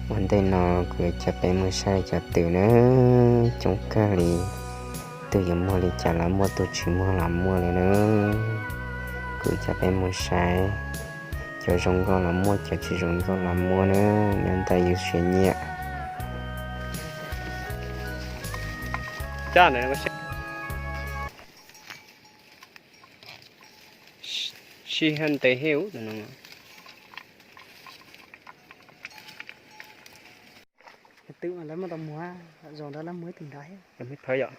Ua ntej no kuv yuav coj peb mus saib cov twm na, coob kawg li, tus yuav muag li cas los muaj, tus tsis muag los muaj li na. Kuv yuav coj peb mus saib, cov zoo nkauj los muaj, cov tsis zoo nkauj los muaj na, nyob ntawm yus siab nyiam. Sib hab ntev heev ub. Twm mas lawv muaj tau muag, zaum ntawd lawv muag ib tug ntawd thiab. Yog,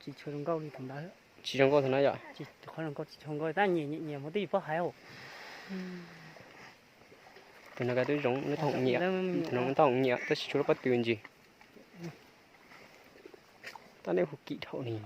tsis tshua zoo nkauj li thaum ntawd. Tsis zoo nkauj thaum no yom? Qhov zoo nkauj tsis tshua zoo nkauj, tab nyias nyias nyias muag twb yog pob haiv. Tus no twb zoo, lub taub hau nyiam, tus no lub taub hau nyiam tab sis tshuav lub pob tw ntsis. Tab neb hu kim dhau ni.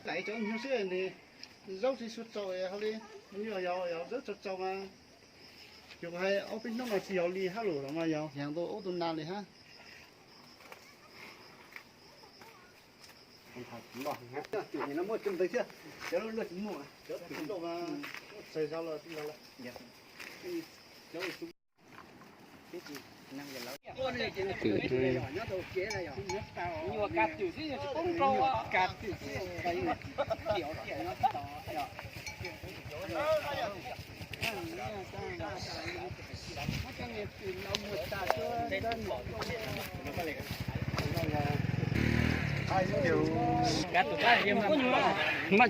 Laiv cov nyuag xwb, zaub tsis tshua txaus hauv li, yog yog zaub txaus txaus mas, yog hais ob peb hnub no tsis yog li hab lus los mas yog heev tau ub tau na li hab.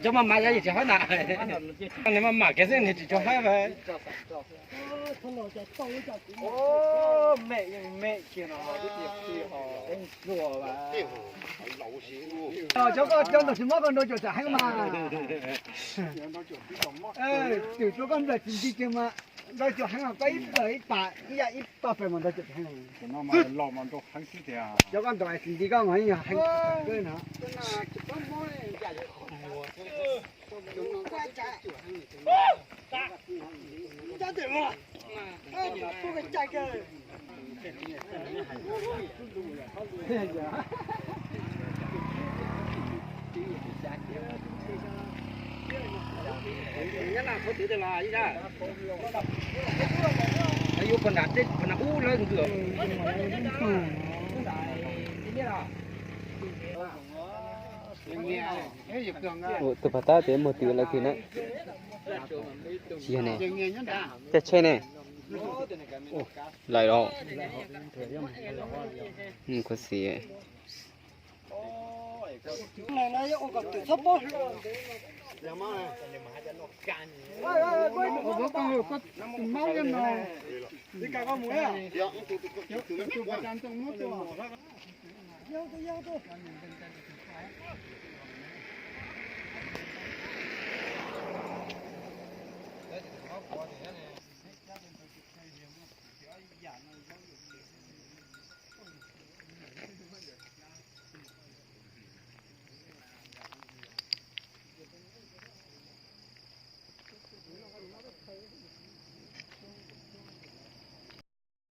Cov mas mas yog tsis haib na, nws mas mas kev xwb nws tsis tshua haib. Cov koj cov ntawm tsis mob koj nrau cuam tsam heev mas. Twm rau koj nplawm tsis nti kiag mas nrau cuam heev, koj ib plaws ib pas ib yam ib pas pes mas nrau cuam heev. Cov koj ntaus tsis nti koj mas yog heev kawg no. Yuav pog nram teb pog nram ub lawv ntws. Tus pas tab tias muag twm lawm kiag na. Tsis yog ne, caj tsheb ne. Lawm los. Khuv xim.